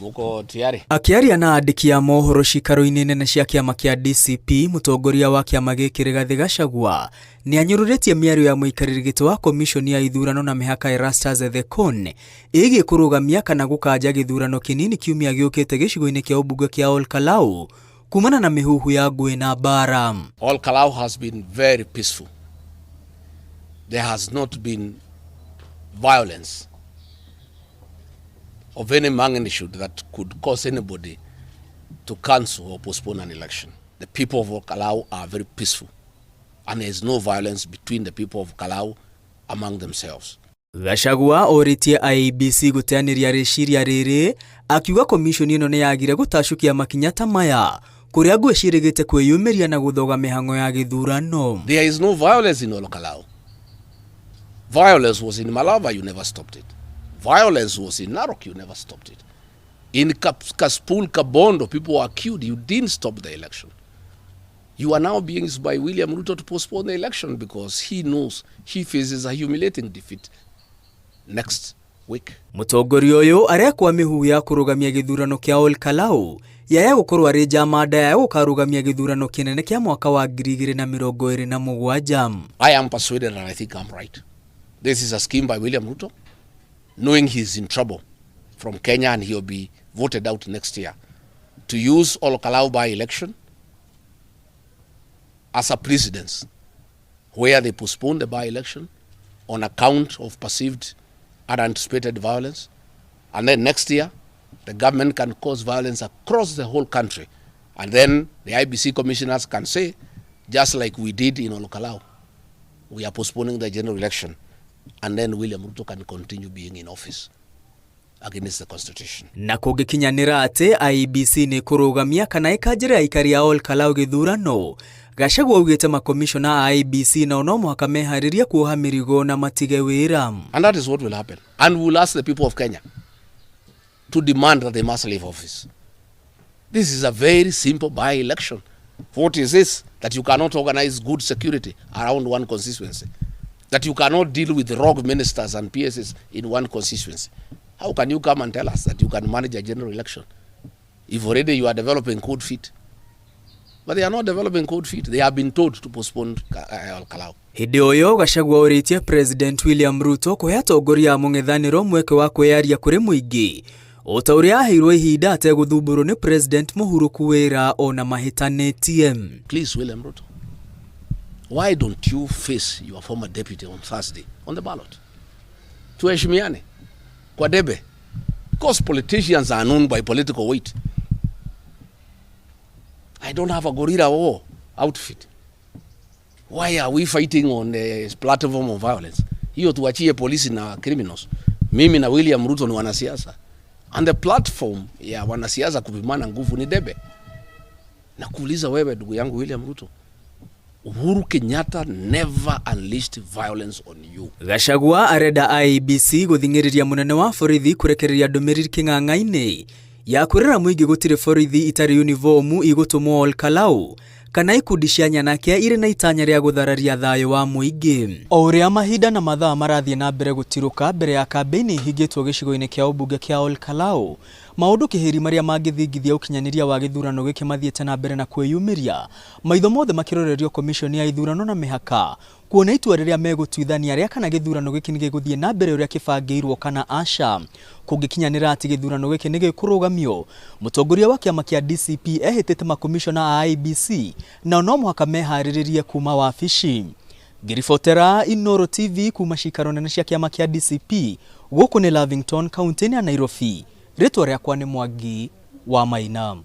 Muko tayari? Akĩaria na andĩki a mohoro cikaro-inĩ nene cia kĩama kĩa DCP, mũtongoria wa kĩama gĩkĩ Rigathĩ Gachagua nĩ anyũrũrĩtie mĩario ya mũikarĩri gĩtĩ wa komiconi ya ithurano na mĩhaka Erastus Ethekon ĩgiĩ kũrũgamia kana gũkanja gĩthurano kĩnini kiumia gĩũkĩte gĩcigo-inĩ kĩa ũmbunge kĩa Ol Kalou kumana na mĩhuhu ya ngũĩ na mbara. Ol Kalou has been very peaceful. There has not been violence of any magnitude that could cause anybody to cancel or postpone an election. The people of Ol Kalou are very peaceful and there is no violence between the people of Kalau among themselves. Gachagua orĩtie IEBC gũteanĩria rĩciria rĩrĩ akiuga komiconi ĩno nĩ yagire gũtacũkia makinya ta maya kũrĩa ngũĩ ciĩrĩgĩte kwĩyumĩria na gũthoga mĩhang'o ya gĩthurano. There is no violence in Ol Kalou. Violence was in Malava, you never stopped it. Violence was in Narok, you never stopped it. In Kasipul, Kabondo, people were killed. You didn't stop the election. You are now being used by William Ruto to postpone the election because he knows he faces a humiliating defeat next week. Mũtongoria ũyũ arekwa mĩhuhu ya kũrũgamia gĩthurano kĩa Ol Kalou yaya gũkorwo arĩ njama ndaya ya gũkarũgamia gĩthurano kĩnene kĩa mwaka wa 2027. I am persuaded and I think I'm right. This is a scheme by William Ruto, knowing he's in trouble from Kenya and he'll be voted out next year, to use Ol Kalou by-election as a precedence where they postpone the by-election on account of perceived and anticipated violence. And then next year, the government can cause violence across the whole country. And then the IEBC commissioners can say, just like we did in Ol Kalou, we are postponing the general election. And then William Ruto can continue being in office against the constitution. Na kũngĩkinyanĩra atĩ IEBC nĩ kũrũgamia kana ĩkanjĩra aikari a Ol Kalou gĩthurano, Gachagua augĩte makomishona a IEBC nao no mũhaka meharĩrie kuoha mĩrigo na matige wĩra. And that is what will happen. And we will ask the people of Kenya to demand that they must leave office. This is a very simple by-election. What is this? That you cannot organize good security around one constituency. That you cannot deal with rogue ministers and PSs in one constituency. How can you come and tell us that you can manage a general election if already you are developing cold feet? But they are not developing cold feet. They have been told to postpone Ol Kalou. Hĩndĩ o ĩyo Gachagua orĩtie President William Ruto kũhe atongoria a mũng'ethanĩro mweke wa kwĩyaria kũrĩ mũingĩ o ta ũrĩa aheirwo ihinda ategũthumbũrwo nĩ President mũhurũku wĩra ona mahĩtanĩtie. Please, William Ruto, why don't you face your former deputy on Thursday on the ballot? Tuheshimiane kwa debe. Because politicians are known by political weight. I don't have a guerrilla war outfit. Why are we fighting on the platform of violence? Hiyo tuachie polisi na criminals. Mimi na William Ruto ni wanasiasa. And the platform ya wanasiasa kupimana nguvu ni debe. Na kuuliza wewe ndugu yangu William Ruto, Uhuru Kenyatta never unleashed violence on you. Gachagua arenda IEBC gũthing'ĩrĩria mũnene wa borithi kũrekereria ndũmĩrĩri kĩng'ang'a-inĩ ya kwĩrĩra mũingĩ gũtirĩ borithi itarĩ uniformu igũtũmwo Ol Kalou kana ikundi cia nyanake irĩ na itanya rĩa gũthararia thayũ wa mũingĩ. O ũrĩa mahinda na mathaa marathiĩ na mbere gũtirũka mbere ya kambĩini ihingĩtwo gĩcigo-inĩ kĩa ũmbunge kĩa Ol Kalou, maũndũ kĩhĩri marĩa mangĩthingithia ũkinyanĩria wa gĩthurano gĩkĩ mathiĩte na mbere na kwĩyumĩria, maitho mothe makĩrorerio komiconi ya ithurano na mĩhaka kuona itua rĩrĩa megũtuithania rĩa kana gĩthurano gĩkĩ nĩ gĩgũthiĩ na mbere ũrĩa kĩbangĩirwo kana aca. Kũngĩkinyanĩra atĩ gĩthurano gĩkĩ nĩ gĩkũrũgamio, mũtongoria wa kĩama kĩa DCP ehĩtĩte makomishona a IEBC nao no mũhaka meharĩrĩrie kuma wabici. Ngĩribotera Inooro TV kuma cikaro nene cia kĩama kĩa DCP gũkũ nĩ Lavington kaunti-inĩ ya Nairobi. Rĩtwa rĩakwa nĩ Mwangi wa Maina.